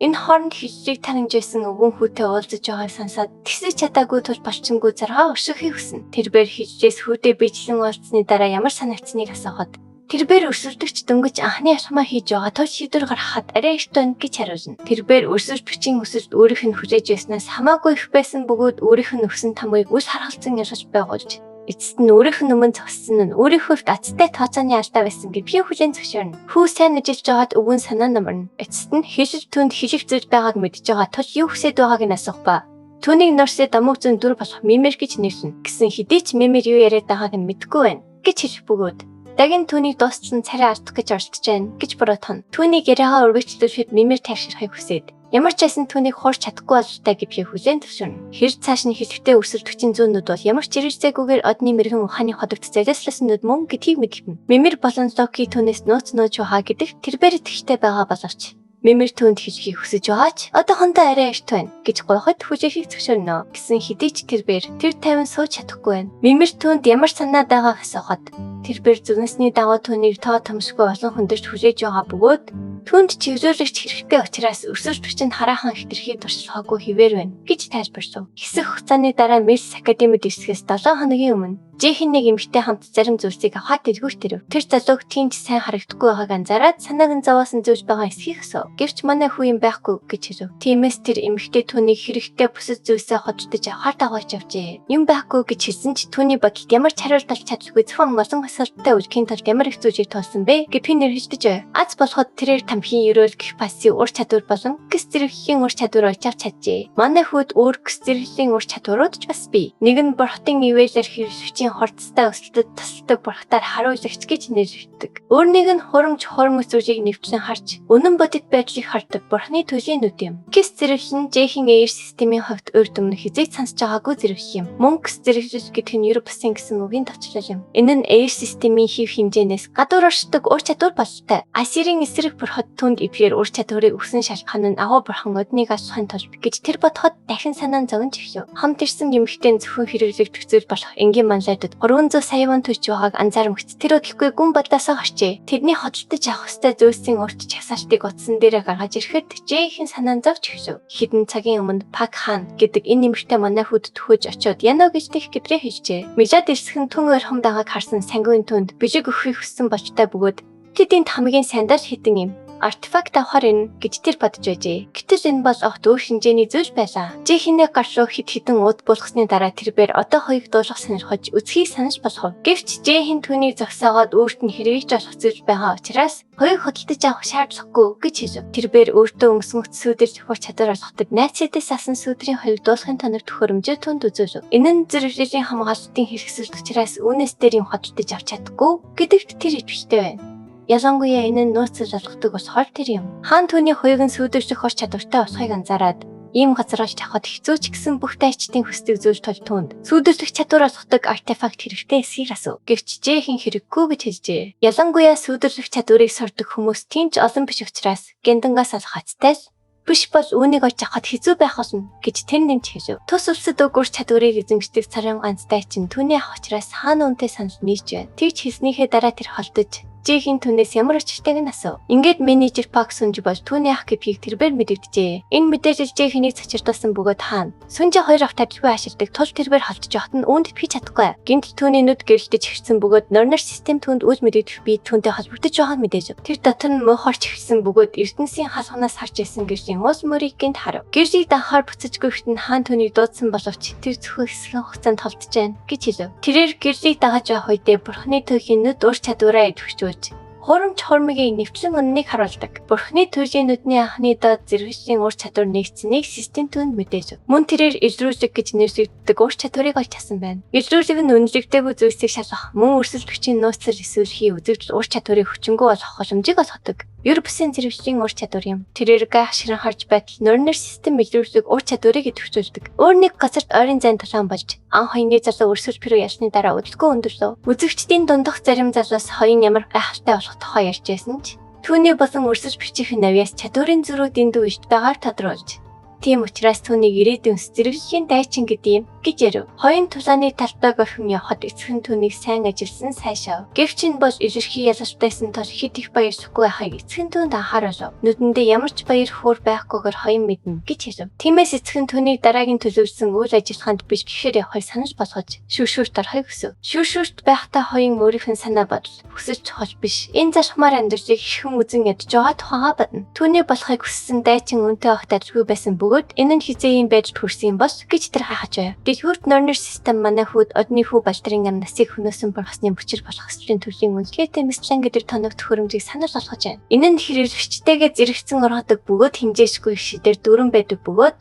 Энэ хооронд хиллийг тарамж байсан өвгөн хүүтэй уулзаж байгааг сонсоод тэгсэж чадаагүй тул болчингүү заргаа өшөхийг хүснэ. Тэрбээр хиллээс хүүдээ бичлэн уулзсны дараа ямар санагдсныг асуухад тэрбээр өрсөлдөгч дөнгөж анхны алхмаа хийж байгаа тул шийдвэр гаргахад арай эрт байна гэж хариулна. Тэрбээр өрсөлдөгчийн өсөлт өөрийнх нь хүлээж байснаас хамаагүй их байсан бөгөөд өөрийнх нь өгсөн тамгыг үл харгалзан ялгаж байгуулж эцэст нь өөрийнх нь өмнө зогссон нь өөрийнхөө азтай тооцооны алдаа байсан гэдгийг хүлээн зөвшөөрнө. Хүү сайн ажиллаж байгаад өвгөн санаа намарна. Эцэст нь хэлэл түүнд хэлэх зүйл байгааг мэдж байгаа тул юу хүсэж байгааг нь асуух ба. Түүнийг Норсе дамууг зүүн дүр болох Мимер гэж нэрлэнэ. Гэсэн хэдий ч Мимер юу яриад байгааг нь мэдэхгүй байна гэж хэлэх бөгөөд Дагин түүнийг дуустал нь царай алдах гэж оролдож байна гэж буруутгана. Түүнийг яриагаа өргөжлүүлэхэд Мимер тайвширхыг хүсээд ямар ч байсан түүнийг хуурч чадахгүй бололтой гэдгийг хүлээн зөвшөөрнө. Хэр цааш нь хэлэхдээ өрсөлдөгчийн зүүнүүд бол ямар ч хэрэгцээгүйгээр одны мэрэгэн ухааны ходогт золиослосон нүд мөн гэдгийг мэдгэнэ. Мимер болон Локи түүнээс нууц нууж байгаа гэдэгт тэрбээр итгэжтэй байгаа боловч Мимер түүнд хэлхийг хүсэж байгаа ч одоохондоо арай эрт байна гэж гуйхад хүлээхийг зөвшөөрнө. Гэсэн хэдий ч тэрбээр тэр тайван сууж чадахгүй байна. Мимер түүнд ямар санаа байгааг асуухад тэрбээр зүгнэсний дагуу түүнийг тоо томшгүй олон хүндэрч хүлээж байгаа бөгөөд түүнд чиглүүлэгч хэрэгтэй учраас өрсөлдөгч нь хараахан хэтэрхий туршлагаагүй хിവэр байна гэж тайлбарлав. Хэсэг хугацааны дараа Милс академид ирсгээс 7 хоногийн өмнө Жэхэн нэг эмэгтэй хамт зарим зүйлсийг авахад дэлгүүрт ирэв. Тэр залууг тийм ч сайн харагдахгүй байгааг анзаараад санааг нь зовоосон зүйлс байгаа эсхийг асуув. Гэвч манай хүү юм байхгүй гэж хэлв. Тиймээс тэр эмэгтэй түүнийг хэрэгтэй бусад зүйлсээ худалдаж авахар дагуулж явжээ. Юм байхгүй гэж хэлсэн ч түүний бодолд ямар ч хариулт олж чадалгүй зөвхөн олон асуулттай үлдэхийн тулд ямар их зүйлийг туулсан бэ гэдгийг нэрхэлдэж байв. Аз болоход тэрээр тамхин ерөөл гих пассын ур чадвар болон гэс зэрэглэлийн ур чадвар олж авч чаджээ. Манай хүүд өөр гэс зэрэглэлийн ур чадварууд ч бас бий. Нэг нь бурхтын ивэлэр хэрэглэгчийн хурцтай өсөлтөд тусалдаг бурхтаар хариулагч гэж нэрлэгддэг. Өөр нэг нь хурамч хурим зүйлийг нэвтлэн харж үнэн бодит байдлыг хардаг бурхны төлийн нүд юм. Кис зэрэглэл нь Жэхийн Air системийн хувьд урд өмнө хэзээ ч сонсож байгаагүй зэрэглэл юм. Мөн кис зэрэглэл гэдэг нь Европсын гэсэн үгийн товчлол юм. Энэ нь Air системийн хэв хэмжээнээс гадуур оршдог ур чадвар бололтой. Асирийн эсрэг бурхад түнд эвгээр ур чадварыг өгсөн шалтгаан нь агуу бурхан одныг алхахын тулд гэж тэр бодоход дахин санаа нь зогнож эхлэв. Хамт ирсэн эмэгтэй нь зөвхөн хэрэглэгдэх зүйл болох энгийн манлайдад 300 сая вон төлж байгааг анзаарамгц тэр өдлөхгүй гүн бодлосоо гарчээ. Тэрний хөдөлтөж авах ёстой зүйлсийн урт чагсаалтыг утсан дээрээ гаргаж ирэхэд Жэйхэн санаа нь зовж эхлэв. Хэдэн цагийн өмнө Пак Хан гэдэг энэ эмэгтэй манай хүүд төхөж очиод Яно гэж тех гэдрээ хэлжээ. Милад ирсхэн түн ойрхон байгааг харсан сангуйн түнд бэлэг өгөхийг хүссэн болчтой бөгөөд тэдний хамгийн сандал хитэн юм артефакт авахар энэ гэж тэр бодож байжээ. Гэтэл энэ бол огт өөр хэмжээний зүйл байлаа. Жихинэ гар руу хит хитэн ууд буулгасны дараа тэрбээр одоо хоёрыг дуулах сонирхож үзхийг санаж болох. Гэвч Жихин түүнийг зогсоогоод өөрт нь хэрэгж болох зүйл байгаа учраас хоёрыг хөдөлтөж авах шаардлагагүй гэж хэлв. Тэрбээр өөртөө өнгөсөн сүүдэр төхөр чадвар олгодог найз хэдээс асан сүүдрийн хоёрыг дуулахын тоног төхөөрөмжөө түнд үзүүлв. Энэ нь зэрэглэлийн хамгаалалтын хэрэгсэл учраас үүнээс дээр юм хөдөлтөж авч чадахгүй гэдэгт тэр итгэлтэй байна. Ялангуяа энэ нь нууцлал олгодог болохоор тэр юм. Хаан түүний хуйг нь сүйдвэрлэх ур чадвартай болохыг анзаараад ийм газар олж авахд хэцүү ч гэсэн бүх дайчдын хүсдэг зүйл тул түүнд сүйдвэрлэх чадвар олгодог артефакт хэрэгтэй эсхийг асуув. Гэвч Жэхэн хэрэггүй гэж хэлжээ. Ялангуяа сүйдвэрлэх чадварыг сурдаг хүмүүс тийм ч олон биш учраас Гендангаас олох хацтай л биш бол үүнийг олж авахд хэцүү байх болно гэж тэр нэмж хэлв. Тус улсад уг ур чадварыг эзэмшдэг царайн ганц дайчин түүний ах учраас хаан үнтэй санал нийж байна. Тэгж хэлснийхээ дараа тэр холдож Жэхийн түүнээс ямар учиртайг нь асуув. Ингээд менежер Пак Сүнж бол түүний ах гэдгийг тэрбээр мэдэгджээ. Энэ мэдээлэл Жэхнийг цочирдуулсан бөгөөд хаана. Сүнжи хоёр ах тавилгүй ашигладаг тул тэрбээр холдож явахад нь үүнд итгэж чадахгүй. Гинт түүний нүд гэрэлтэж эхэлсэн бөгөөд норнор систем түүнд үл мэдэгдэх бие түүнтэй холбогдож байгааг мэдээж. Тэр дотор нь муухарч эхэлсэн бөгөөд эрдэнсийн халганаас харж ирсэн гэрлийн уус мөрийг гинт харав. Гэрлийг дахаар буцаж гүйхэд нь хаан түүнийг дуудсан боловч тэр зөвхөн хэсэгэн хугацаанд холдож байна гэж хэлв. Тэрээр гэрлийг дагаж явах үедээ бурхны төвхийн нүд ур чадвараа идэвхжүүлж хурамч хурмигийн нэвтлэн үннийг харуулдаг. Бурхны төрлийн нүдний анхны доод зэрэглэлийн ур чадвар нэгдсэнийг систем түүнд мэдээж. Мөн тэрээр илрүүлэг гэж нэрлэгддэг ур чадварыг олж авсан байна. Илрүүлэг нь үнэлэгдээгүй зүйлсийг шалгах, мөн өрсөлдөгчийн нууцлал эсвэл хий үзэгдэл ур чадварыг хүчингү болгох боломжийг олгодог. Ер бусын зэрэглэлийн ур чадвар юм. Тэрээр гайх ширэн харж байтал норнор систем илрүүлэг ур чадварыг идэвхжүүлдэг. Өөр нэг газарт ойрын зайн тулаан болж ан хоёрны залуу өрсөлд пүрүү ялсны дараа удалгүй өндөрлөө. Үзэгчдийн дундах зарим залуус хоёрын ямар гайхалтай болох тухай ярьж байсан ч түүний болон өрсөлд бичих навьяас чадварын зөрүү дэндүү ишт байгаагаар тодруулж. Тийм учраас түүнийг ирээдүйн зэрэглэлийн дайчин гэдэг юм. гэж ярив. Хоёрын тулааны талбайг орхин явхад эцэг нь түүнийг сайн ажилласан сайшаав. Гэвч энэ бол илэрхий ялалтайсан тул хэд их баярлахгүй байхыг эцэг нь түүнд анхааруулав. Нүдэндээ ямар ч баяр хөөр байхгүйгээр хоёрын мэднэ гэж хэлв. Тиймээс эцэг нь түүнийг дараагийн төлөвлөсөн үйл ажиллагаанд бэлтгэхээр явахыг санал болгож шүүшүүрт орохыг хүсэв. Шүүшүүрт байхдаа хоёрын өөрийнх нь санаа бодол хүсэл чухал биш. Энэ залхмаар амьдралыг хэрхэн үзэн ядж байгаа тухайгаа бодно. Түүний болохыг хүссэн дайчин үнэтэй огт адилгүй байсан бөгөөд энэ нь хэзээ ийм байдалд хүрсэн юм бол гэж тэр гайхаж байв. Дэлгүүрт норнер систем манай хүүд одны хүү балдрын ам насыг хөнөөсөн бурхсны бүчэр болох ёслолын төрлийн үнэлгээтэй мэслэн гэдэг тоног төхөөрөмжийг санал болгож байна. Энэ нь хэрэглэгчтэйгээ зэрэгцэн ургадаг бөгөөд хэмжээшгүй их шидээр дүүрэн байдаг бөгөөд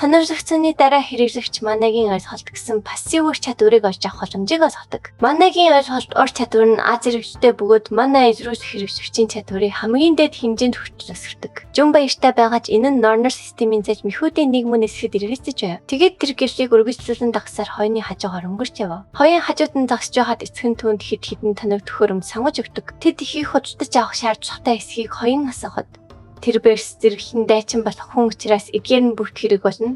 Тонорлогдсоны дараа хэрэглэгч манагийн ойлголт гэсэн пассив ур чадварыг олж авах боломжийг олгодог. Манагийн ойлголт ур чадвар нь А зэрэглэлтэй бөгөөд манай илрүүлэх хэрэглэгчийн чадварыг хамгийн дээд хэмжээнд хүртэл өсгөдөг. Жун баяртай байгаа ч энэ нь Норнер системийн зайлж мэхүүдийн нэг мөн эсэхэд эргэлзэж байв. Тэгээд тэр гэрлийг үргэлжлүүлэн дагсаар хоёрын хажуугаар өнгөрч явв. Хоёрын хажууд нь зогсож байхад эцэг нь түүнд хэд хэдэн тоног төхөөрөмж сонгож өгдөг. Тэд ихийг худалдаж авах шаардлагатай эсхийг хоёрын асуухад тэр бэрс зэрэглэн дайчин болох хүн учраас эдгээр нь бүрт хэрэг болно.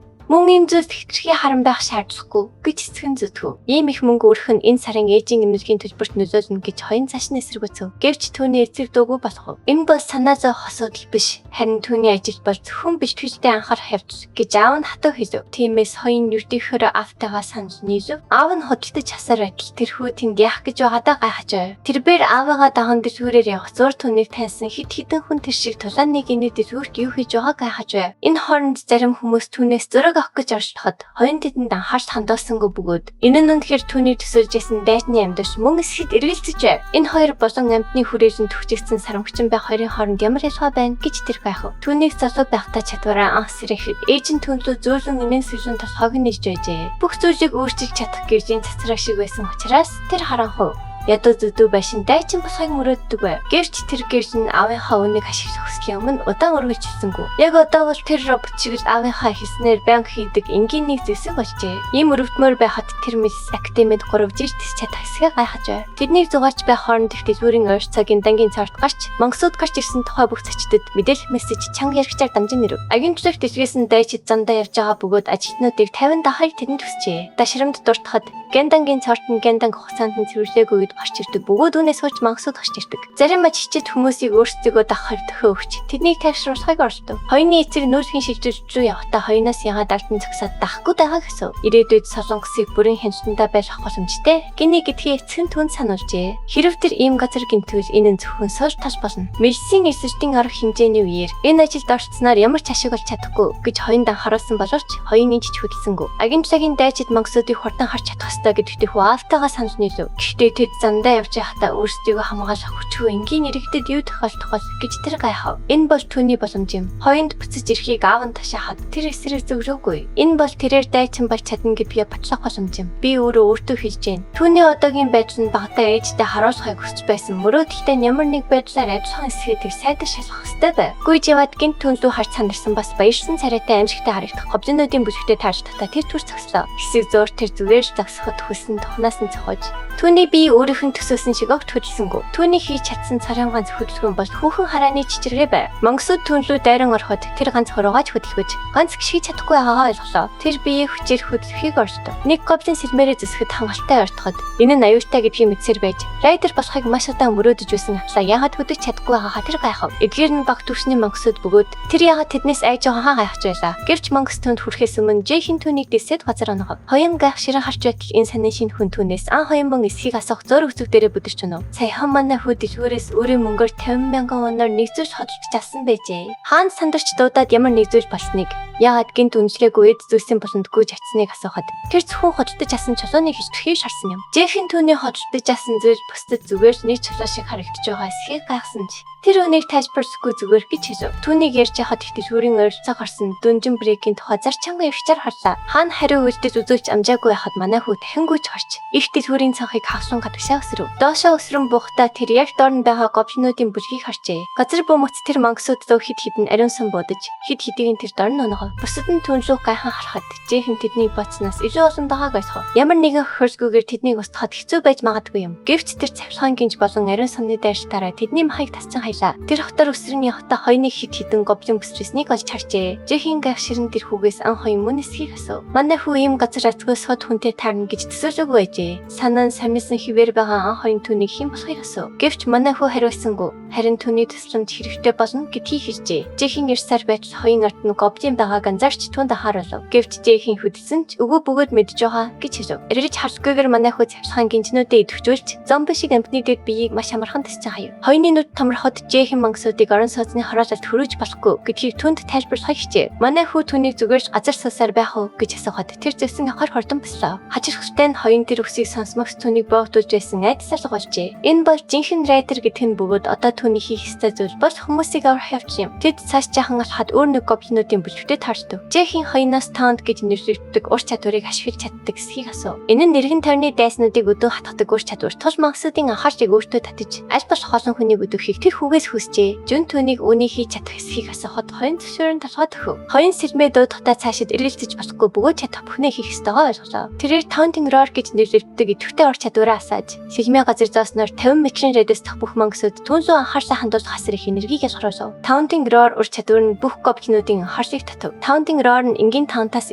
Мөн энэ зүйлд хэтэрхий харан байх шаардлагагүй гэж эцэг нь зүтгэв. Ийм их мөнгө өрөх нь энэ сарын ээжийн эмнэлгийн төлбөрт нөлөөлнө гэж хоёрын цааш нь эсэргүүцэв. Гэвч түүний эцэг дуугүй болох уу? Энэ бол санаа зовох асуудал биш. Харин түүний ажил бол зөвхөн бэлтгэлтэй анхаарах явдал гэж аав нь хатуу хэлв. Тиймээс хоёрын ердийнхөөрөө аавтайгаа санал нийлв. Аав нь худалдаж хасаар байтал тэр хүү тэнд яах гэж байгаадаа гайхаж байв. Тэрбээр аавыгаа даган дэлгүүрээр явах зур түүнийг таньсан хэд хэдэн хүн тэр шиг тулааны гинэ дэлгүүрт юу хийж байгааг гайхаж байв. Энэ хооронд зарим хүмүүс түүнээс зураг авах гэж оролдоход хоёрын тэдэнд анхаарч хандуулсангүй бөгөөд энэ нь үнэхээр түүний төсөөлж байсан дайчны амьд мөн эсэхэд эргэлзэж байв. Энэ хоёр болон амьдны хүрээлэн түгжигдсэн сарамгчин байх хоёрын хооронд ямар ялгаа байна гэж тэр гайхав. Түүнийг залуу байхдаа чадвараа анх сэрэхэд ээж нь түн лүү зөөлөн эмэн сүлэн толгойг нь нээж байжээ. Бүх зүйлийг өөрчилж чадах гэрлийн цацраг шиг байсан учраас тэр харанхуй ядуу зүдүү байшин дайчин болохыг мөрөөддөг байв. Гэвч тэр гэрж нь аавынхаа үнийг ашиглах хүслийн өмнө удаан үргэлжилсэнгүй. Яг одоо бол тэр робот шиг л аавынхаа хэлснээр байнга хийдэг энгийн нэг зүйлсэг болжээ. Ийм өрөвдмөр байхад тэр мис академид 3 жил тэс чадах эсэхээ гайхаж байв. Тэднийг зугаач байх хооронд их дэлгүүрийн ойр цагийн дангийн царт гарч мангасууд гарч ирсэн тухай бүх зочдод мэдээлэх мессеж чанга яригчаар дамжин ирэв. Агентлагт дэлгээсэн дайчид замдаа явж байгаа бөгөөд ажилтнуудыг 50 дахыг тэдэнд хүсжээ. Дашрамд дуртахад Гэндангийн цорт нь Гэнданг хугацаанд нь цэвэрлээгүй үед гарч ирдэг бөгөөд үүнээс хойш мангасууд гарч ирдэг. Зарим ажилчид хүмүүсийг өөрсдийгөө дагах хувь дохио өгч тэднийг тайвшруулахыг оролдов. Хоёрын эцэг нүүрхийн шилжүүлж рүү явахдаа хоёноос ягаад алдан зогсоод дахгүй байгааг асуув. Ирээдүйд Солонгосыг бүрэн хяналтандаа байлгах боломжтой. Гинэ гэдгийг эцэг нь түнд сануулжээ. Хэрв тэр ийм газар гинтвэл энэ нь зөвхөн сул тал болно. Мэлсийн эсэлтийн арга хэмжээний үеэр энэ ажилд оролцсноор ямар ч ашиг олж чадахгүй гэж хоёронд анхааруулсан боловч хоёрын ч хөдөлсөнгүй. Агентлагийн дайчид мангасуудыг хурдан харж чадах ёстой гэдэгт хүү аавтайгаа санал нийлв. Гэхдээ тэд замдаа явж байхдаа өөрсдийгөө хамгаалах хүчгүй энгийн иргэдэд юу тохиолдох вэ гэж тэр гайхав. Энэ бол түүний боломж юм. Хоёронд буцаж ирэхийг аав нь ташаахад тэр эсрэг зөвлөөгүй. Энэ бол тэрээр дайчин болж чадна гэдгээ батлах боломж юм. Би өөрөө өөртөө хэлж байна. Түүний одоогийн байдал нь багадаа ээжтэй харуулахыг хүсэж байсан. Мөрөөдөлтэй нь ямар нэг байдлаар адилхан эсэхийг тэр сайдар шалгах ёстой байв. Гүйж яваад гинт түн лүү харж сандарсан бас баярсан царайтай аимшигтай харагдах гоблинуудын бүлэгтээ таарч татаа тэр түр зогслоо. Хэсэг зуур тэр зүгээр л зогсоход хөлсөн тухнаас нь цохож түүний бие өөрийнх нь төсөөсөн шиг огт хөдөлсөнгүй. Түүний хийж чадсан царайн ганц хөдөлгөөн бол хүүхэн харааны чичиргээ байв. Мангасууд түн лүү дайран ороход тэр ганц хуруугаач хөдөлгөж ганц гიშгэж чадахгүй байгаагаа ойлголоо. Тэр биеэ хүчээр хөдлөхийг оролдов. Нэг гоблин сэлмээрээ зөсөхөд хангалттай ойртоход энэ нь аюултай гэдгийг мэдсээр байж райдер болохыг маш удаан мөрөөдөж байсан атлаа яагаад хөдөлж чадахгүй байгаагаа тэр гайхав. Эдгээр нь баг түвшний мангасууд бөгөөд тэр яагаад тэднээс айж байгаагаа гайхаж байлаа. Гэвч мангас түнд хүрэхээс өмнө Жэйхэн түүнийг дэсэд газар онгов. Хоёрын гайх ширэн харж байтал энэ санин шинэ хүн түүнээс ан хоёрын мөн эсхийг асуух зур өцөг дээрээ бүдэрч унав. Саяхан манай хүү дэлгүүрээс өөрийн мөнгөөр 50 мянган воноор нэг зүйл хөдөлж авсан байжээ. Хаан сандарч дуудаад ямар нэг зүйл болсныг яагаад гинт үнэлгээгүй эд зүйлсийн болонд гүйж очсныг асуухад тэр зөвхөн хөдөлж авсан чулууныг хичтгэхийг шарсан юм. Жэйхэн түүний хөдөлж авсан зүйл бусдад зүгээр л нэг чулуу шиг харагдаж байгаа эсхийг гайхсан ч тэр үнийг тайлбарлахгүй зүгээр гэж хэлв. Түүнийг ярьж байхад их дэлгүүрийн ойролцоог гарсан дүнжин брекийн тухай зар чанга явчаар харлаа. Хаан хариу үйлдэл үзүүлж амжаагүй байхад манай хүү дахин гүйж гарч их дэлгүүрийн цонхыг хагслан гадагшаа өсрөв. Доошоо өсрөн буухтаа тэр яг доор нь байгаа гоблинуудын бүлгийг харжээ. Газар бөмбөгц тэр мангасууд руу хэд хэдэн ариун сан буудаж хэд хэдийг нь тэр дор нь унагав. тоогоо. Бусад нь түн рүү гайхан харахад Жэхэн тэдний бодсноос илүү олон байгааг ойлгов. Ямар нэгэн хохирлгүйгээр тэднийг устгахад хэцүү байж магадгүй юм. Гэвч тэр цавилгаан гинж болон ариун сумны дайралтаараа тэдний махыг тасчин хаялаа. Тэр хотоор өсрөн явахдаа хоёрын хит хитэн гоблин бүсрэснийг олж харжээ. Жэхийн гайхширэн тэр хүүгээс ан хоёрын мөн эсхийг асуув. Манай хүү ийм газар азгүй сод хүнтэй таарна гэж төсөөлөөгүй байжээ. Санаа нь самилсан хിവэр байгаа ан хоёрын түүнийг хэн болохыг асуув. Гэвч манай хүү хариулсангүй. Харин түүний тусламж хэрэгтэй болно гэдгийг хэлжээ. Жэхийн ирсаар байтал хоёрын ард нь гоблин байгааг анзаарч түүнд анхааруулв. Гэвч Жэхийн хөдөлсөн ч үгүй бөгөөд мэдж байгаа гэж хэлв. Эргэж харсгүйгээр манай хүү цавилгаан гинжнүүдэд идэвхжүүлж зомби шиг амтны дэд биеийг маш амархан тасчин хаяв. Хоёрын нүд томроход Жэхэн мангасуудыг орон сууцны хороололд хөрөөж болохгүй гэдгийг түнд тайлбарлахыг хичээв. Манай хүү түүнийг зүгээр ч газар суусаар байх уу гэж асуухад тэр зэвсэн явахаар хурдан бослоо. Хажирхалтай нь хоёрын тэр үсийг сонсмогц түүнийг боогдуулж байсан айдас алга болжээ. Энэ бол жинхэнэ райдер гэдэг нь бөгөөд одоо түүний хийх ёстой зүйл бол хүмүүсийг аврах явдал юм. Тэд цааш жаахан алхахад өөр нэг гоблинуудын бүлэгтээ таарчдаг. Жэхийн хоёноос таунд гэж нэрлэгддэг ур чадварыг ашиглаж чаддаг эсхийг асуув. Энэ нь нэрхэн тойрны дайснуудыг өдөө хатгадаг ур чадвар. Тул мангасуудын анхаарлыг өөртөө татаж аль болох олон хүнийг өдөөхийг тэр хүүгээс хүсжээ. Жүн түүнийг үүнийг хийж чадах эсхийг асуухад хоёрын зөвшөөрөн толгой дөхөв. Хоёрын сэлмээ дуудахтаа цаашид эргэлзэж болохгүй бөгөөд чадах бүхнээ хийх ёстойгоо ойлголоо. Тэрээр Taunting Roar гэж нэрлэгддэг идэвхтэй ур чадвараа асааж сэлмээ газар зоосноор 50 метрийн радиус дах бүх мангасууд түн рүү анхаарлаа хандуулах асар их энергийг ялгаруулав. Taunting Roar ур чадвар нь бүх гоблинуудын анхаарлыг татав. Taunting Roar нь энгийн таунтаас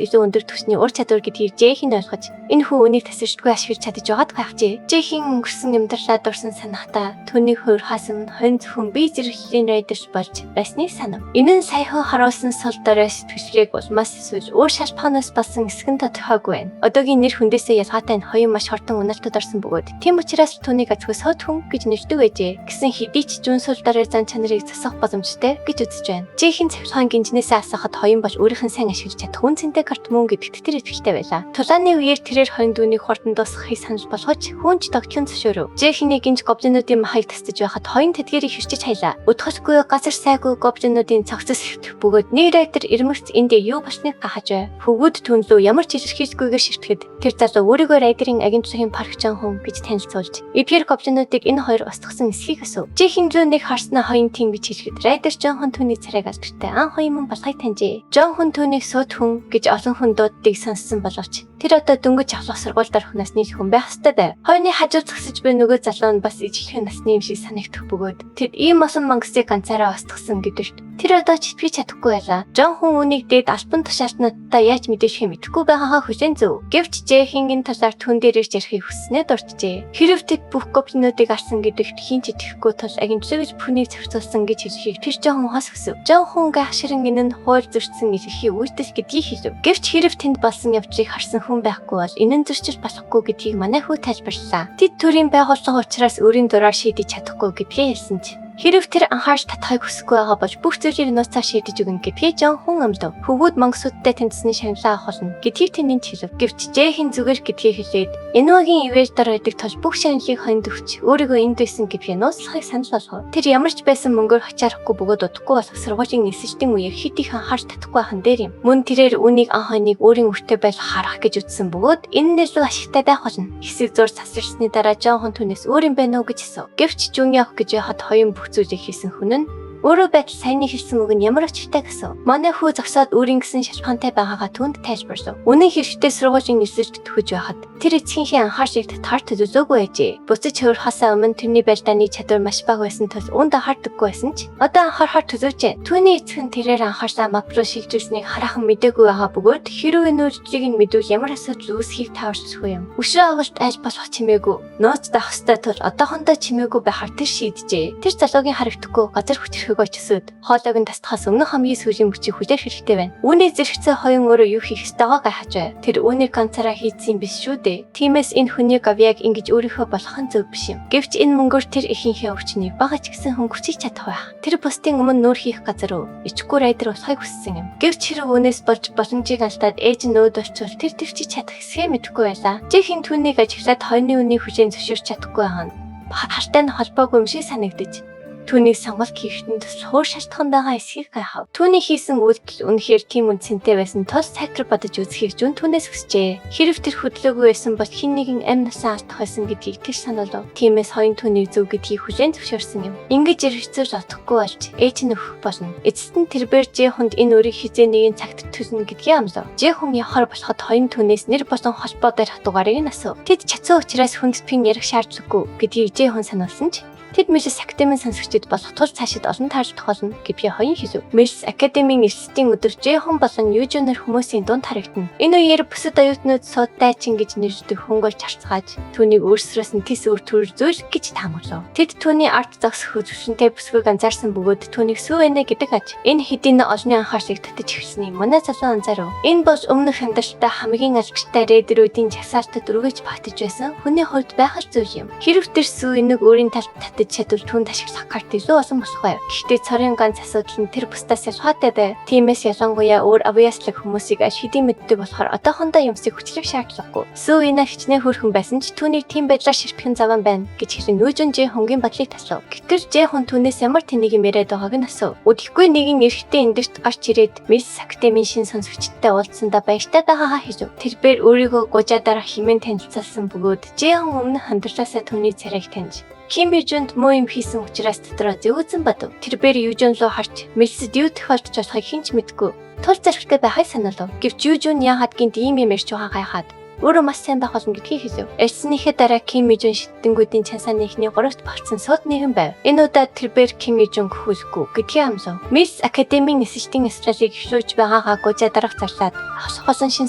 илүү өндөр түвшний ур чадвар гэдгийг Жэхийн ойлгож энэ хүн үүнийг тасарчгүй ашиглаж чадаж байгаад гайхжээ. Жэхийн өнгөрсөн амьдралаа дурсан санахдаа түүнийг хуурхаас өмнө хонь зөвхөн бие зэрэглэлийн райдерс болж байсныг санав. Энэ нь саяхан харуулсан сул дорой сэтгэлгээг улмаас эсвэл өөр шалбаанаас болсон эсэх нь тодорхойгүй байна. Одоогийн нэр хүндээсээ ялгаатай нь хоёрын маш хурдан унаалтад орсон бөгөөд тийм учраас түүнийг азгүй сод хүн гэж нэрлэдэг байжээ. Гэсэн хэдий ч жүн сул дорой зан чанарыг засах боломжтой гэж үзэж байна. Жэхийн цавилгаан гинжнээсээ асаахад хоёрын бол өөрийнх нь сайн ашиглаж чадах үн цэнтэй карт мөн гэдэгт тэр итгэлтэй байлаа. Тулааны үеэр тэрээр хоёрын дүүнийг хурдан дуусгахыг санал болгож хүнч тогтлон зөвшөөрөв. Жэхний гинж гоблинуудын махыг тасдаж байхад хоёрын тэдгэрийг хэрчиж хайлаа. Удахгүй газар сайгүй гоблинуудын цогцос хэвтэх бөгөөд нэг райдер ирмэгц энд юу болсныг гахаж бай. Хөвгүүд түн лүү ямар ч илэрхийлгүйгээр ширтгэхэд тэр залуу өөрийгөө райдерын агентлагийн паркчан хүн гэж танилцуулж эдгээр гоблинуудыг энэ хоёр устгасан эсхийг асуув. Жэхэн зүү нэг харснаа хоёрын тийм гэж хэлэхэд райдер Жонхон түүний царайг алдартай ан хоёрын мөн болохыг таньжээ. Жонхон түүнийг сууд хүн гэж олон хүн дууддгийг сонссон боловч тэр одоо дөнгөж авлах сургууль дорх насны хүн байх ёстой байв. Хоёрын хажуу зогсож буй нөгөө залуу нь бас ижилхэн насны юм шиг санагдах бөгөөд тэд ийм олон мангасыг ганцаараа устгасан гэдэгт тэр одоо ч итгэж чадахгүй байлаа. Жон хүн үүнийг дээд албан тушаалтнуудтай яаж мэдээлэхээ мэдэхгүй байгаагаа хүлээн зөв. Гэвч Жэхингийн талаар түн дээр ирж ярихыг хүсснээ дурджээ. Хэрв тэд бүх гоблинуудыг алсан гэдэгт хэн ч итгэхгүй тул агентлагч бүхнийг зохицуулсан гэж хэлэхийг тэр Жон хүнээс хүсэв. Жон хүн гайхширэн энэ нь хууль зөрчсөн илэрхий үйлдэл гэдгийг хэлв. Гэвч хэрв тэнд болсон явдлыг харсан хүн байхгүй бол энэ нь зөрчил болохгүй гэдгийг манай хүү тайлбарлаа. Тэд төрийн байгууллага учраас өөрийн дураар шийдэж чадахгүй гэдгээ хэлсэн ч хэрв тэр анхаарч татахыг хүсэхгүй байгаа бол бүх зүйлийг нууцаар шийдэж өгнө гэдгийг Жон хүн амлав. Хөвгүүд мангасуудтай таньдсны шагналаа авах болно гэдгийг тэнэнд хэлв. Гэвч Жэхэн зүгээр гэдгийг хэлээд Энуагийн ивэл дор байдаг тул бүх шагналыг хонд өгч өөрийгөө энд байсан гэдгийг нууцлахыг санал болгов. Тэр ямар ч байсан мөнгөөр хачаарахгүй бөгөөд удахгүй болох сургуулийн нисэлтийн үеэр хит их анхаарч татахгүй хаан дээр юм. Мөн тэрээр үүнийг ан хойныг өөрийн өртөө байлгах харах гэж үзсэн бөгөөд энэ нь илүү ашигтай байх болно. Хэсэг зур цасарсны дараа Жон хүн түүнээс өөр юм байна уу гэж асуув. Гэвч жүн явах гэж яхад хоёрын бүх зүйлийг хийсэн хүн нь өөрөө байтал саяны хэлсэн үг нь ямар учиртай гэсэн. Манай хүү зогсоод өөрийн гэсэн шалбаантай байгаагаа түүнд тайлбарлав. Үнэн хэрэгтээ сургуулийн нисэлт төхөж байхад тэр эцгийнхээ анхаарчийг татхаар төлөөлөөгүй байжээ. Буцаж хувирхаасаа өмнө тэрний байлдааны чадвар маш бага байсан тул үүнд анхаардаггүй байсан ч одоо анхаарахаар төлөөжээ. Түүний эцэг нь тэрээр анхаарлаа мап руу шилжүүлснийг хараахан мдээгүй байгаа бөгөөд хэрвээ энэ үйлдэлийг нь мэдвэл ямар асуудал үүсхийг тааварчгүй юм. Өшөө авалт аль болох чимээгүй. Нууц даах ёстой тул одоохондоо чимээгүй байхаар тэр шийджээ. Тэр залуугийн харагдахгүй газар хүчрэхэг очисод хоолойг нь тасдахаас өмнө хамгийн сүүлийн мөчийг хүлээх хэрэгтэй байна. Үүний зэрэгцээ хоёрын өөрөө юу хийх ёстойгоо гайхаж бай. Тэр үүнийг ганцаараа хийцэн биш шүү дээ. Тиймээс энэ хүний гавьяаг ингэж өөрийнхөө болох нь зөв биш юм. Гэвч энэ мөнгөөр тэр ихийнхээ өвчнийг бага ч гэсэн хөнгөвчиж чадах байх. Тэр бусдын өмнө нүүр хийх газар руу ичгүй райдер болохыг хүссэн юм. Гэвч хэрэг үүнээс болж боломжийг алдаад ээж нь өөд болчвол тэр твчиж чадах эсхээ мэдэхгүй байлаа. Жихийн түүнийг ажиглаад хоёрын үнийг хүлээн зөвшөөрч чадахгүй байгаа нь хартай нь холбоогүй юм шиг санагдаж. Түүнийг сонголт хийхэд нь туслах өөр шалтгаан байгаа эсхийг гайхав. Түүний хийсэн үйлдэл үнэхээр тийм үнцэнтэй байсан тул сайтар бодож үзэхийг Жун түүнээс хүсжээ. Хэрэв тэр хөдлөөгүй байсан бол хэн нэгэн амь насаа алдах байсан гэдгийг тэр сануулав. Тиймээс хоёрын түүнийг зөв гэдгийг хүлээн зөвшөөрсөн юм. Ингэж эргэцэж утгагүй болж ээж нь өгөх болно. Эцэст нь тэрбээр Жэхүнд энэ өрийг хизээ нэгэн цагт төлнө гэдгийг амлав. Жэхүн явахар болоход хоёрын түүнээс нэр болон холбоо барих дугаарыг нь асуув. Тэд чадсан учраас хүндэтпийн ярих шаардлагагүй гэдгийг Жэхүн сануулсан ч Тэд Мэлс академийн сонсогчид болох тул цаашид олон таарлах болно гэвхий хоёрын хэлв. Мэлс академийн эрсдийн өдөр Жэхон болон Южунер хүмүүсийн дунд харагдана. Энэ үеэр бусад оюутнууд сууд дайчин гэж нэрлэдэг хөнгөлж харцгааж түүнийг өөрсрөөс нь тис үр төр зүйл гэж таамаглав. Тэд түүний ард зогсох хөдөлшөнтэй бүсгүйг анзаарсан бөгөөд түүнийг сүү энэ гэдэг аж. Энэ хэдийн олонний анхаарлыг татаж эхэлсний манай залуу анзаарав. Энэ бол өмнөх амьдралтаа хамгийн алдартай рейдерүүдийн жагсаалтад үргэлж багтаж байсан хүний хувьд байхал зүйл юм. Хэрв тэр сүү энийг өөрийн талд татаж чадвал түүнд ашиглах карт илүү олон болох байв. Гэхдээ цорын ганц асуудал нь тэр бусдаас ялгаатай байв. Тиймээс ялангуяа өөр авьяаслаг хүмүүсийг аль хэдийн мэддэг болохоор одоохондоо юмсыг хүчлэх шаардлагагүй. Сүү ина хичнээн хөөрхөн байсан ч түүнийг тийм байдлаар ширтгэн заван байна гэж хэлэн Нүжүн Жэ хонгийн бодлыг таслав. Гэтэл Жэ хон түүнээс ямар тэнийг юм яриад байгааг нь асуув. Үдэхгүй нэгэн эрэгтэй эндэрт гарч ирээд Мисс Академийн шин сонсогчдтой уулзсандаа баяртай байгаагаа хэлв. Тэрбээр өөрийгөө гужаа дарах хэмээн танилцуулсан бөгөөд Жэ хон өмнөх амьдралаасаа түүний царайг таньж Ким Южунд муу юм хийсэн учраас дотроо зэвүүзэн бодов. Тэрбээр Южун руу харж Мэлсэд юу тохиолдож болохыг хэн ч мэдэхгүй. Тул зоригтой байхыг санаалав. Гэвч Южун яагаад гинт ийм юм ярьж байгаа гайхаад өөрөө маш сайн байх болно гэдгийг хэлв. Ярьсныхээ дараа Ким Южун шидэнгүүдийн чансааны эхний гуравт багтсан сууд нэгэн байв. Энэ удаа тэрбээр Ким Южун хөхүүлэхгүй гэдгийг амлав. Мисс Академийн нисэлтийн эсрэлийг эхлүүлж байгаагаа гужаа дарах зарлаад авах болсон шин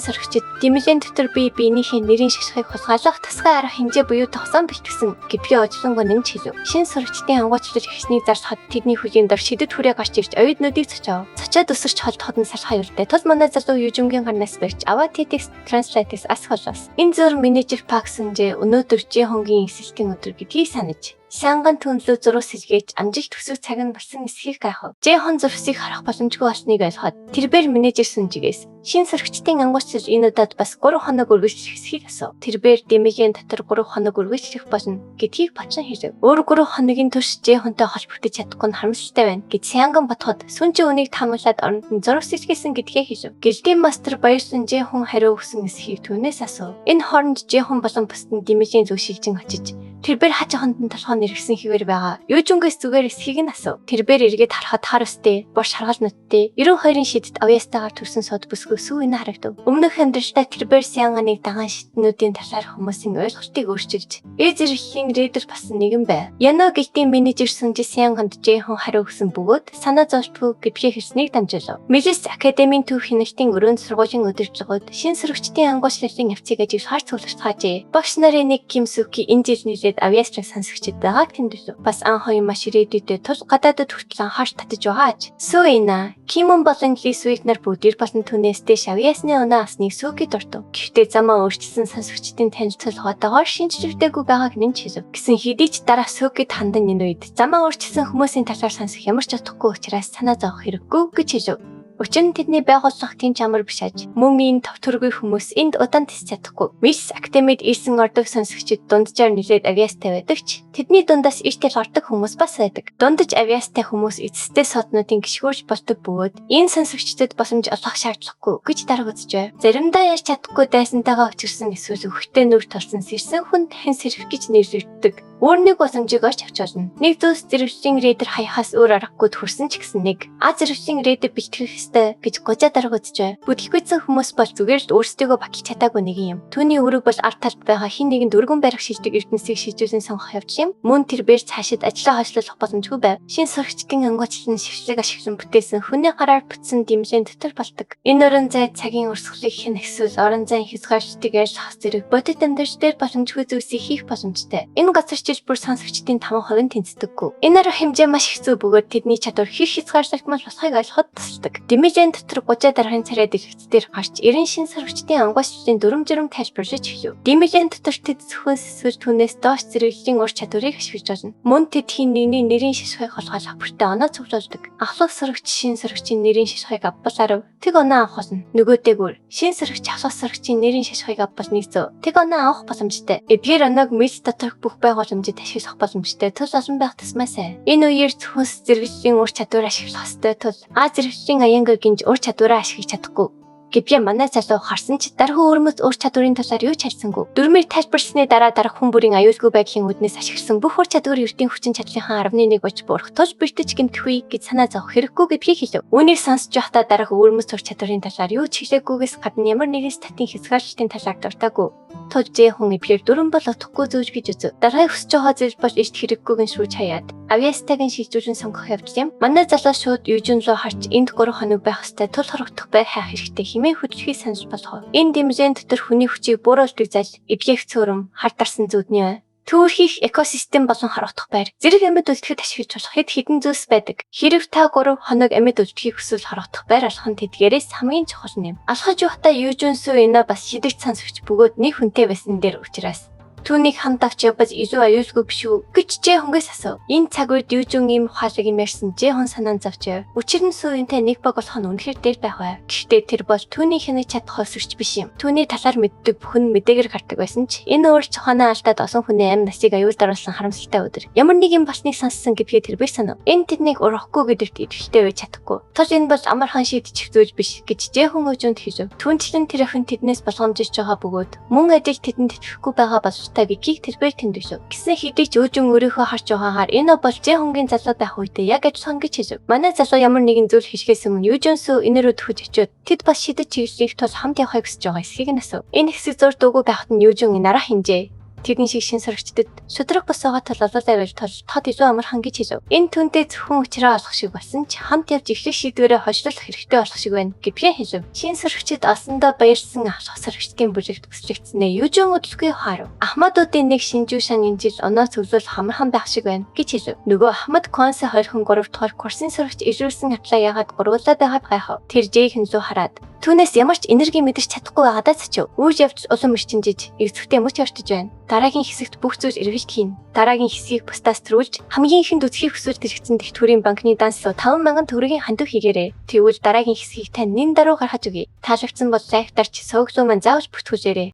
сөрөгчд дэмлэн дотор бие биенийхээ нэрийн шашхыг хулгайлах тусгай арга хэмжээ буюу тогсон бэлтгэсэн гэдгийг ожилонгоо нэмж хэлв. Шин сөрөгчдийн ангуучлал ихснийг зарлахад тэдний хөлийн дор шидэд хүрээ гарч ирж оюутнуудыг цочоов. Цочоод өсөрч холдоход нь салхай юртай. Тул манай залуу Южунгийн гарнаас барьж аваа TTX Translate-с асах болоос. Энэ зур менежер Пак Сунжэ өнөөдөр Жи Хонгийн эсэлтийн өдөр гэдгийг санаж Сянган түнлүү зурус сэлгээж амжилт төсөв цаг нь болсон эсхийг гайхав. Жи Хон зурсыг харах боломжгүй болсныг ойлгоход тэрбээр менежер Сүнжигээс шин сөрөгчдийн ангуучлал энэ удаад бас 3 хоног үргэлжлэх эсхийг асуув. Тэрбээр дэмэгийн дотор 3 хоног үргэлжлэх болно гэдгийг бочин хэлв. Өөр 3 хоногийн турш Жи Хонтой холбогдож чадахгүй нь харамсалтай байна гэж Сянган бодоход Сүнжи үнийг таамаглаад оронд нь зурус сэлгээсэн гэдгээ хэлв. Гэлдийн мастер баярсан Жи Хон хариу өгсөн эсхийг түүнээс асуув. Энэ хооронд Жи Хон болон бусд нь дэмэгийн зүг шилжин очиж тэрбээр хаж хонтон толгой нэргсэн хэвээр байгаа. Юужунгээс зүгээр эсхийг нь асуув. Тэрбээр эргээд харахад хар өстэй, бор шаргал нүдтэй, 92-ын шидэт авьяастайгаар төрсэн сод бүсгүй сүү энэ харагдав. Өмнөх амьдралдаа тэрбээр Сянганыг дагаан шиднүүдийн талаар хүмүүсийн ойлголтыг өөрчилж, э зэрэгхийн рейдер болсон нэгэн байв. Яно гэлтийн менежер Сүнжи Сянганд Жэхэн хариу өгсөн бөгөөд санаа зовтгүй гэдгийг хэлснийг дамжуулав. Мэлис академийн төв хяналтын өрөөнд сургуулийн удирдлагууд шин сөрөгчдийн ангуучлалын явцыг ажиглахаар цугларцгаажээ. Багш нарын нэг Ким Сүки энэ жил нийлээд авьяаслаг сонсогчид байгааг тэмдэглэв. Бас ан хоёр маш ирээдүйдээ тул гадаадад хүртэл анхаарч татаж байгаа аж. Сүү Ина, Кимон болон Ли Суик нар бүгд ир болон түүнээс дээш авьяасны оноо авсныг Сүки дуртав. Гэхдээ замаа өөрчилсөн сонсогчдын танилцуулгатайгаар шинжлэгдээгүй байгааг нэмж хэлв. Гэсэн хэдий ч дараа Сүкид хандан энэ үед замаа өөрчилсөн хүмүүсийн талаар сонсох ямар ч утгагүй учраас санаа зовох хэрэггүй гэж хэлв. Учир нь тэдний байгууллага тийм ч амар биш аж. Мөн энэ товтөргүй хүмүүс энд удаан тисч чадахгүй. Мисс Академид ирсэн ордог сонсогчид дунджаар нэлээд авьяастай байдаг ч тэдний дундаас иш тэл ордог хүмүүс бас байдаг. Дундаж авьяастай хүмүүс эцэстээ соднуудын гишгүүрч болдог бөгөөд энэ сонсогчдод боломж олгох шаардлагагүй гэж дарга үзэж байв. Заримдаа ярьж чадахгүй дайсантайгаа учирсан эсвэл өхтэй нүр толсон сэрсэн хүн дахин сэрэх гэж нэрлэгддэг. Өөр нэг боломжийг олж авч болно. Нэг зүйлс зэрэгчлийн рейдер хаяхаас өөр аргагүй төхөрсөн ч гэсэн нэг. А зэрэгчлийн рейдер бэлтгэх ёстой гэж гужаа дарга үзэж байв. Бүтлгүйцэн хүмүүс бол зүгээр л өөрсдийгөө баталж чадаагүй нэгэн юм. Түүний үүрэг бол ард талд байгаа хин нэгэнд өргөн барих шилдэг эрдэнсийг шийдвэрийн сонгох явдал юм. Мөн тэрбээр цаашид ажлаа хойшлуулах боломжгүй байв. Шин сурагчдын ангуучлал нь шившлэг ашиглан бүтээсэн хүний гараар бүтсэн дэмжлэн дотор болдог. Энэ орон зай цагийн урсгалыг хянах эсвэл орон зайн хязгаарлалтыг ажиллах зэрэг бодит амьдрал дээр боломжгүй зүйлсийг хийх боломжтой. Энэ газар жил бүр сонсогчдын 5% нь тэнцдэггүй. Энэ арга хэмжээ маш хэцүү бөгөөд тэдний чадвар хэр хязгаарлагдмал болохыг ойлгоход тусалдаг. Дэмэжэн дотор гужаа дарахын царай дэлгэц дээр гарч 90 шин сорогчдын ангуйчлалын дүрм журам тайлбарлаж эхлэв. Дэмэжэн дотор тэд зөвхөн сэсвэр түүнээс доош зэрэглэлийн ур чадварыг ашиглаж болно. Мөн тэд хин нэгний нэрийн шашхыг холгойлох бүртээ оноо цуглуулдаг. Ахлах сорогч шин сорогчийн нэрийн шашхыг авбал 10, тэг оноо авах болно. Нөгөөтэйгүр шин сорогч ахлах сорогчийн нэрийн шашхыг авбал 100, тэг оноо авах боломжтой. Эдгээр оноог мэд доторх бүх байгууламжид ашиглах боломжтой тул олон байх тусмаа сайн. Энэ үеэр зөвхөн зэрэглэлийн ур чадвар ашиглах ёстой тул А зэрэглэлийн аянга гинж ур чадвараа ашиглаж чадахгүй гэдгээ манай залуу харсан ч дархуу өрмөц ур чадварын талаар юу ч харьсангүй. Дүрмээр тайлбарсны дараа дарах хүн бүрийн аюулгүй байдлын үүднээс ашигласан бүх ур чадвар ертийн хүчин чадлынхаа 10.1 болж буурах тул бэртэж гэмтэхгүй гэж санаа зовох хэрэггүй гэдгийг хэлв. Үүнийг сонсож байхдаа дарах өрмөц ур чадварын талаар юу ч хэлээгүйгээс гадна ямар нэгэн статын хязгаарлалтын талаар дуртаагүй. Тул зээ хүн эдгээр дүрэн бол утгагүй зүүж гэж үзв. Дараагийн хүсэж байгаа зүйл бол эрт хэрэггүйг нь шүүж хаяад авьяастайг нь шийдвэрэн сонгох явдал юм. Манай залуу шууд Южин руу харж энд 3 хоног байх ёстой тул хорогдох бай хайх хэрэгтэй хэмээн хөдлөхийг санал болгов. Энэ дэмжлэн дотор хүний хүчийг бууруулдаг зал, эвлэх цөөрөм, хар дарсан зүудний ой. Түүхийх экосистем болон хорогдох байр. Зэрэг амьд үлдэхэд ашиглаж болох хэд хэдэн зүйлс байдаг. Хэрв та 3 хоног амьд үлдэхийг хүсвэл хорогдох байр олох нь тэдгээрээс хамгийн чухал юм. Алхаж явахдаа Южүнсүү энэ бас шидэгч сонсогч бөгөөд нэг хүнтэй байсан дээр учраас түүнийг хамт авч явбал илүү аюулгүй биш үү гэж Жэ хүнгээс асуув. Энэ цаг үед Южүн ийм ухаалаг юм ярьсан Жэ хүн санаан зовж яв. Учир нь сүүнтэй нэг баг болох нь үнэхээр дээр байх бай. Гэхдээ тэр бол түүний хянаж чадах хувьсагч биш юм. Түүний талаар мэддэг бүхэн мэдээгээр гардаг байсан ч энэ өөр чухаанаа алдаад олон хүний амь насыг аюулд оруулсан харамсалтай өдөр. Ямар нэг юм болсныг сонссон гэдгээ тэр биш санав. Энэ тэднийг урахгүй гэдэгт итгэлтэй байж чадахгүй. Тул энэ бол амархан шийдчих зүйл биш гэж Жэ хүн өжөнд хэлв. Түнчлэн тэр охин тэднээс болгоомжиж байгаа бөгөөд мөн адил тэдэнд итгэхгүй байгаа боловч та гэдгийг тэрбээр тэмдэглэв. Гэсэн хэдий ч өөжин өөрийнхөө харж байгаагаар энэ бол Жэ хонгийн залуу байх үедээ яг адилхан гэж хэлв. Манай залуу ямар нэгэн зүйл хийхээс өмнө Южонсу энэ рүү төхөж очиод тэд бас шидэж чиглэлийг тул хамт явахыг хүсэж байгаа эсхийг нь асуув. Энэ хэсэг зур дуугүй байхад нь Южон энэ араа хинжээ. Тэрэн шиг шин сорогчдод шудраг бус байгаа тул олоолаа байл тул тод илүү амархан гэж хэлв. Энэ түнтэй зөвхөн учраа олох шиг болсон ч хамт явж эхлэх шийдвэрээ хойшлуулах хэрэгтэй болох шиг байна гэдгээ хэлв. Шин сорогчид олсондоо баярлсан ахлах сорогчдын бүлэгт өслөгдснээ Южон өдөлгүй харав. Ахмадуудын нэг шинжүүшан энэ жил оноо цөглөл амархан байх шиг байна гэж хэлв. Нөгөө Ахмад Консе 23 дугаар курсын сорогч ижүүлсэн атлаа ягаад гурвуулаа байгаад гайхав. Тэр Жэйхэн лүү хараад түүнээс ямар ч энерги мэдэрч чадахгүй байгаадаа цочив. Үйл явдал улам эрчимжиж, эрсвэтэй мөч ортож байна. Дараагийн хэсэгт бүх зүйл эргэлт хийнэ. Дараагийн хэсгийг бусдаас төрүүлж хамгийн ихэнд үзхийг хүсвэл дэлгэцэн тэгтгүүрийн банкны данс руу 5000 төгрөгийн хандив хийгээрэй. Тэгвэл дараагийн хэсгийг тань нэн даруй гаргаж өгье. Таалагдсан бол лайк дарч суваг руу маань заавал бүртгүүлээрэй.